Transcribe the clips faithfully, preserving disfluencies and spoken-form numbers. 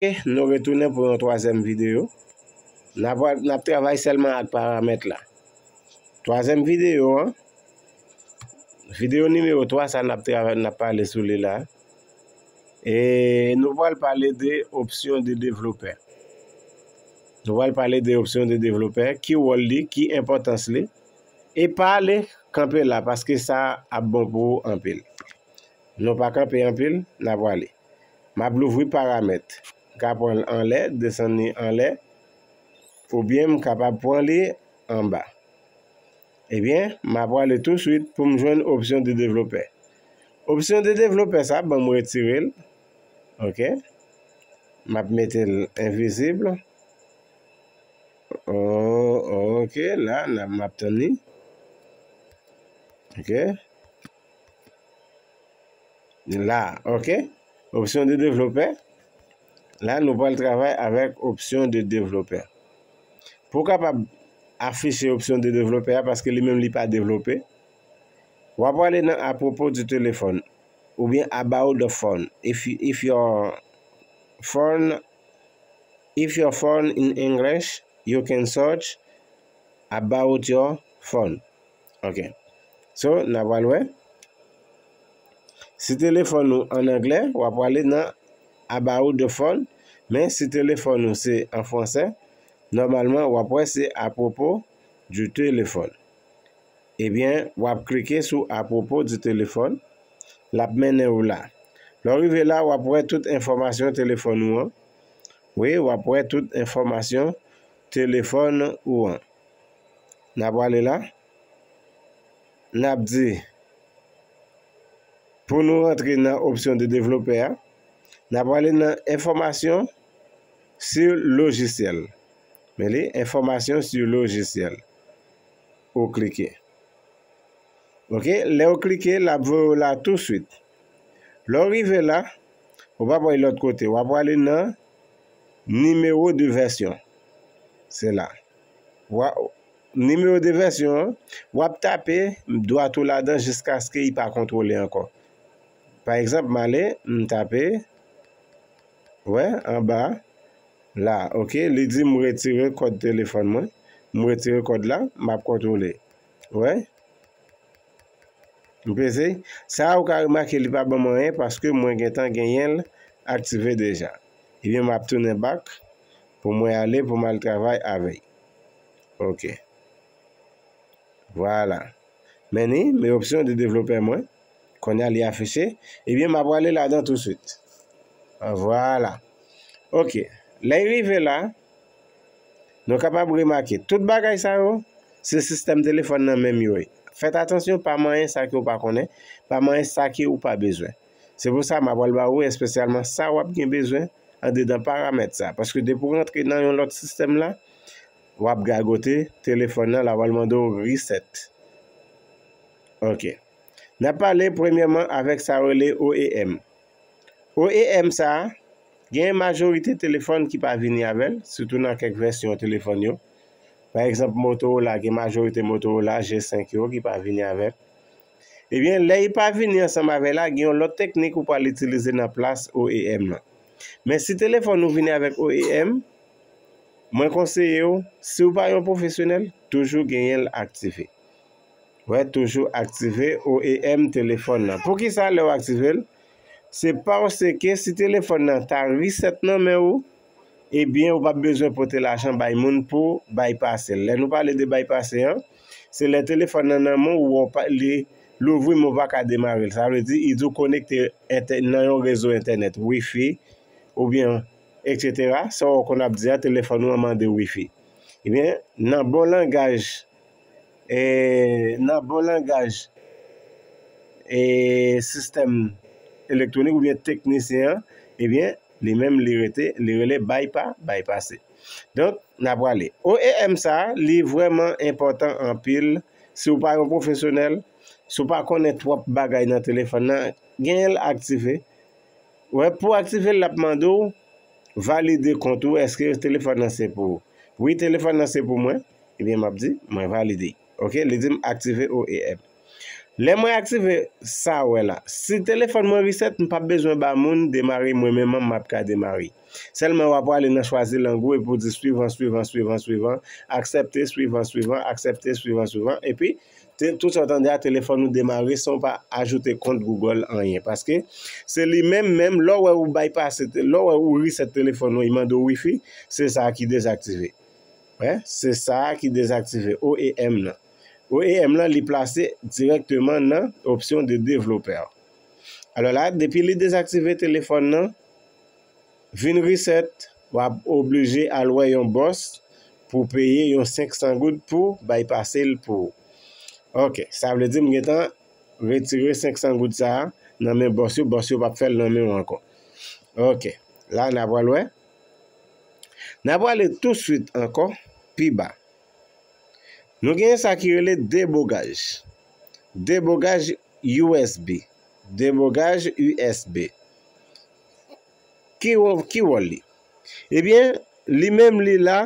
Ok, nou retounen pou yon twazyèm videyo. N ap, n ap travay sèlman ak paramèt la. Twazyèm videyo an, videyo nimewo twa sa n ap travay, n ap pale sou li la. E nou pral pale de opsyon de devlopè. Nou pral pale de opsyon de devlopè, ki wòl li, ki enpòtans li. E pa ale kanpe la, paske sa ap bon pou ou anpil. Nou pa kanpe anpil, n ap prale. M ap louvri paramèt. M ka pran l anlè, desann li anlè, oubyen m kapab pran li anba. Ebyen, m ap prale touswit pou m jwenn opsyon de devlopè. Opsyon de devlopè sa, ban m retire l. Ok. M ap mete l envizib. Oh, ok, la, la, m ap tann li. Ok. La, ok. Opsyon de devlopè. La, nou pral travay avèk opsyon de devlopè. Pou w kapab afiche opsyon de devlopè a, paske li menm li pa devlope, w ap prale nan apwopo di telefòn, oubyen about the phone. If, if your phone, if your phone in English, you can search about your phone. Ok. So, n a pral wè. Si telefòn ou an anglè, w ap prale nan about the phone, men si telefòn ou se an fransè, nòmalman, w ap wè se apwopo du téléphone. Ebyen, w ap klike sou apwopo du téléphone, l ap mennen ou la. Lè w rive la, w ap wè tout enfòmasyon telefòn ou an. Wi, w ap wè tout enfòmasyon telefòn ou an. N a prale la. N ap di, pou nou rantre nan opsyon de devlopè a, n a prale nan enfòmasyon sur logiciel. Men li, enfòmasyon sur logiciel. Ou klike. Ok, lè w klike, l ap voye w la touswit. Lè w rive la, ou p ap wè lòt kote, w ap prale nan nimewo de vèsyon. Se la. Wa-, nimewo de vèsyon an, w ap tape dwat ou ladan jiskaske li pa kontwole ankò. Pa egzanp, m ale, m tape, wè, anba, la, ok, li di m retire kòd telefòn mwen. M retire kòd la, m ap kontwole. Wè? M peze. Sa a, ou ka remake li pa ban m anyen paske mwen gentan genyen l aktive deja. Ebyen, m ap tounen back pou mwen ale, pou m al travay avè l. Ok. Vwala. Men ni, men opsyon de devlopè mwen. Kounye a li afiche. Ebyen, m ap prale ladan touswit. Vwala. Ok. Lè l rive la, nou kapab remake tout bagay sa yo, se sistèm telefòn nan menm yo ye. Fèt atansyon, pa manyen sa ke w pa konnen, pa manyen sa ke w pa bezwen. Se pou sa m ap pral ba ou espesyalman sa w ap gen bezwen andedan paramèt sa. Paske depi w rantre nan yon lòt sistèm la, w ap gagote telefòn nan, l ap al mande w reset. Ok. N ap pale premyèman avèk sa yo rele O E M. O E M sa a, gen majorite telefòn ki pa vini avè l, sitou nan kèk vèsyon telefòn yo. Pa egzanp, Motorola, gen majorite Motorola G senk yo ki pa vini avè l. Ebyen, lè li pa vini ansanm avè l la, gen yon lòt teknik ou pral itilize nan plas O E M nan. Men si telefòn ou vini avèk O E M, mwen konseye w, si w pa yon pwofesyonèl, toujou genyen l aktive. Wè, toujou aktive O E M telefòn nan. Poukisa lè w aktive l? Se paske si telefòn nan ta reset nan men ou, ebyen, ou p ap bezwen pote lajan bay moun pou bypass l. Lè nou pale de bypass an, se lè telefòn nan nan men w, ou pa, li louvri, men ou pa ka demare l. Sa vle di, li di w konekte entè-, nan yon rezo entènèt, wifi, oubyen, etsetera. Sa w konn ap di a, telefòn ou an mande wifi. Ebyen, nan bon langaj, e, nan bon langaj, e, sistèm elektwonik oubyen teknisyen an, ebyen, li menm li rete, li rele bypa-, bypasse. Donk, n a prale. O E M sa a, li vrèman enpòtan anpil. Si w pa yon pwofesyonèl, si w pa konnen twòp bagay nan telefòn nan, genyen l aktive. Wè, pou aktive l, l ap mande w valide kont ou, èske telefòn nan se pou ou? Wi, telefòn nan se pou mwen. Ebyen, m ap di, mwen valide. Ok, li di m aktive O E M. Lè mwen aktive sa ou wè la, si telefòn mwen reset, m p ap bezwen ba moun demare, mwen menm m ap ka demare. Sèlman w ap prale nan chwazi lang ou epi w di swivan, swivan, swivan, swivan, aksepte, swivan, swivan, aksepte, swivan, swivan, epi tout sa w tande a, telefòn ou demare san w pa ajoute kont Google anyen. Paske se li menm menm, lè w wè ou bypasse, lè w wè ou reset telefòn ou, li mande w wifi, se sa ki dezaktive. Wè, se sa ki dezaktive O E M nan. O E M nan, li plase dirèkteman nan opsyon de devlopè. Alò la, depi li dezaktive telefòn nan, vin reset, w ap oblije al wè yon bòs pou peye yon senk san goud pou bypasse l pou ou. Ok, sa vle di m gentan retire senk san goud sa a nan men bòs yo, bòs yo p ap fè l nan men w ankò. Ok, la n a pral wè. N a prale touswit ankò pi ba. Nou gen sa ki rele debogaj. Debogaj U S B. Debogaj U S B. Ki wò-, ki wòl li? Ebyen, li menm li la,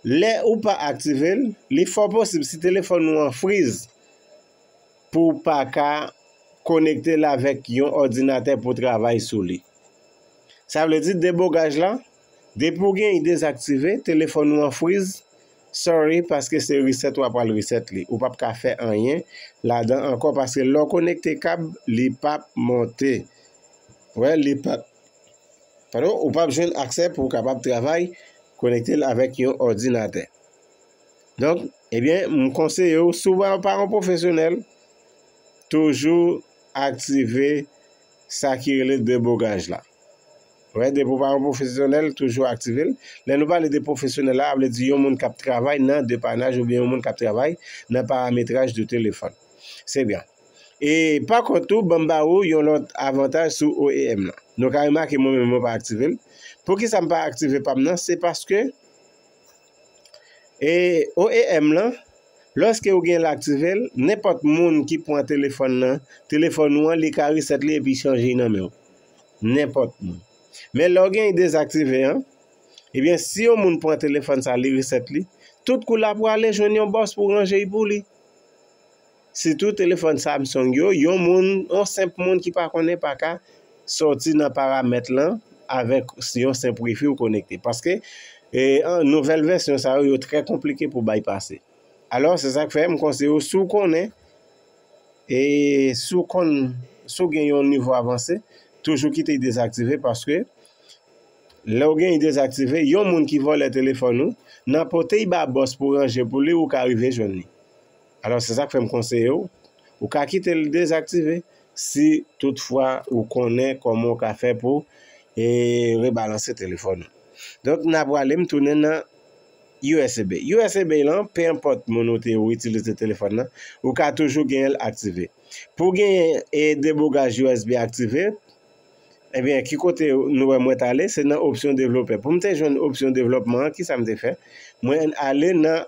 lè ou pa aktive l, li fò posib si telefòn ou an friz pou w pa ka konekte l avèk yon òdinatè pou w travay sou li. Sa vle di debogaj la, depi w gen li dezaktive, telefòn ou an friz, sorry, paske se reset w ap pral reset li. Ou p ap ka fè anyen ladan ankò paske lè w konekte kab, li p ap monte. Wè, li p ap, padon, ou p ap jwenn aksè pou w kapab travay konekte l avèk yon òdinatè. Donk, ebyen, m konseye w, si w pa yon pwofesyonèl, toujou aktive sa ki rele debogaj la. Wè, depi w pa yon pwofesyonèl, toujou aktive l. Lè nou pale de pwofesyonèl la, sa vle di yon moun k ap travay nan depanaj oubyen yon moun k ap travay nan parametraj de telefòn. Se byen. E pa kont tou, ban m ba ou yon lòt avantaj sou O E M nan. Nou ka remake mwen menm mwen pa aktive l. Poukisa m pa aktive pa m nan? Se paske e O E M lan, lòske ou gen l aktive l, nenpòt moun ki pran telefòn nan, telefòn ou an, li ka reset li epi chanje nan men w. Nenpòt moun. Men lè w gen dezaktive an, ebyen, si yon moun pran telefòn sa, li reset li, tout kou l ap prale jwenn yon bòs pou ranje l pou li. Sitou telefòn Samsung yo, yon moun, yon senp moun ki pa konnen pa ka sòti nan paramèt lan avèk yon senp wifi ou konekte. Paske e, an, nouvèl vèsyon sa yo, yo trè konplike pou bypasse. Alò, se sa k fè m konseye w, si w konnen, e si w konn, si w gen yon nivo avanse, toujou kite l dezaktive paske lè w gen l dezaktive, yon moun ki vòlè telefòn ou, nan pote l ba bòs pou ranje pou li, ou ka rive jwenn li. Alò, se sa k fè m konseye w, ou ka kite l dezaktive si toutfwa ou konnen kòman w ka fè pou e, rebalanse telefòn ou. Donk, n a prale m tounen nan U S B. U S B lan, pe enpòt moun ou te ou itilize telefòn nan, ou ka toujou genyen l aktive. Pou w genyen e, debogaj U S B aktive, ebyen, ki kote nou wè mwen t ale? Se nan opsyon devlopè. Pou m te jwenn opsyon devlòpman an, kisa m te fè? Mwen ale nan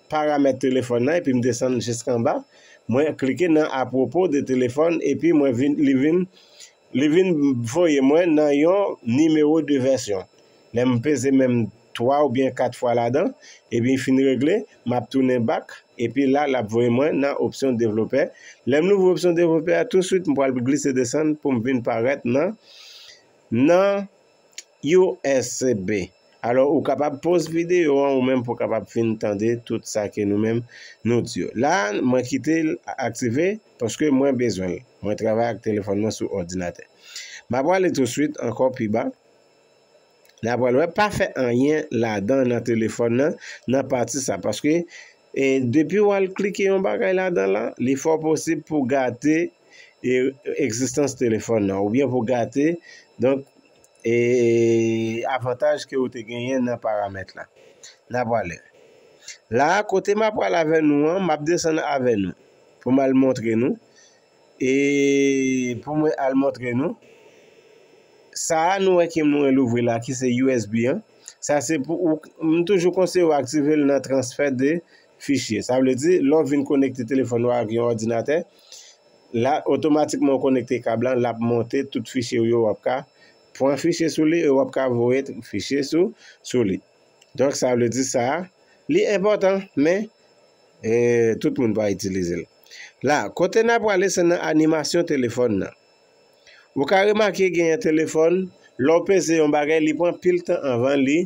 paramèt telefòn nan epi m desann jiskanba. Mwen klike nan apwopo de telefòn epi mwen vin, li vin, li vin voye mwen nan yon nimewo de vèsyon. Lè m peze menm twa oubyen kat fwa ladan, epi fin regle, m ap tounen bak, epi la, l ap voye mwen nan opsyon devlopè. Lè m louvri opsyon devlopè a, touswit m pral glise desann pou m vin parèt nan, nan U S B. Alò, ou kapab poz videyo an ou menm pou w kapab fin tande tout sa ke nou menm nou di yo. La, mwen kite l aktive paske mwen bezwen l. Mwen travay ak telefòn mwen sou òdinatè. M ap prale touswit ankò pi ba. N a pral wè, pa fè anyen ladan nan telefòn nan, nan pati sa. Paske e, depi w al klike yon bagay ladan la, li fò posib pou gate e, egzistans telefòn nan, oubyen pou gate, donk, e, avantaj ke ou te genyen nan paramèt la. N a prale. La, kote m ap pral avè nou an, m ap desann avè nou pou m al montre nou. E pou mwen al montre nou, sa a nou wè ke mwen louvri la, ki se U S B an, sa se pou ou, m toujou konseye w aktive l nan transfè de fichye. Sa vle di, lè w vin konekte telefòn ou ak yon òdinatè, la, otomatikman w konekte kab lan, l ap monte tout fichye ou yo, w ap ka pran fichye sou li e w ap ka voye fichye sou, sou li. Donk, sa vle di sa a, li enpòtan, men E, tout moun pa itilize l. La, kote n ap prale, se nan animasyon telefòn nan. Ou ka remake genyen telefòn, lè w peze yon bagay, li pran pil tan anvan li,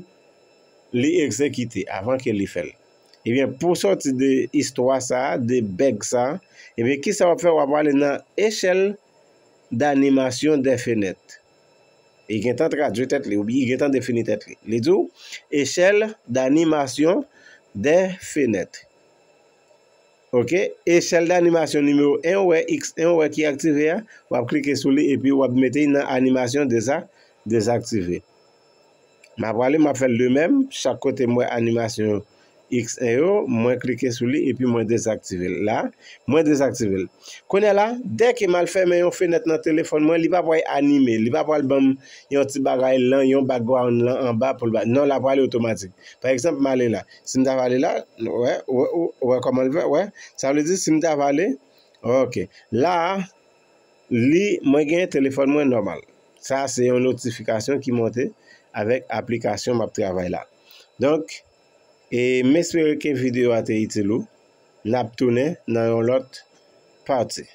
li egzekite, avan ke li fè l. Ebyen, pou sòti de istwa sa a, de bèg sa a, ebyen, kisa w ap fè? W ap prale nan echèl d'animation des fenêtres. Li gentan tradui tèt li, oubyen li gentan defini tèt li. Li di w, échelle d'animation des fenêtres. Ok, échelle d'animation nimewo en, ou wè X en, ou wè ki aktive a, w ap klike sou li epi w ap mete l nan animasyon deza-, dezaktive. M ap prale, m ap fè l de menm, chak kote m wè animasyon X en yo, mwen klike sou li epi mwen dezaktive l. La, mwen dezaktive l. Kounye a la, dèke m al fèmen yon fenèt nan telefòn mwen, li pa pral anime, li pa pral ban m yon ti bagay lan, yon background lan anba pou l ba. Non, l ap prale otomatik. Pa egzanp, m ale la. Si m ta prale la, wè, wè, wè, wè kòman l fè, wè. Sa vle di, si m ta prale, ok. La, li, mwen gen telefòn mwen nòmal. Sa, se yon notifikasyon ki monte avèk aplikasyon m ap travay la. Donk, e m espere ke videyo a te itil ou. N ap tounen nan yon lòt pati.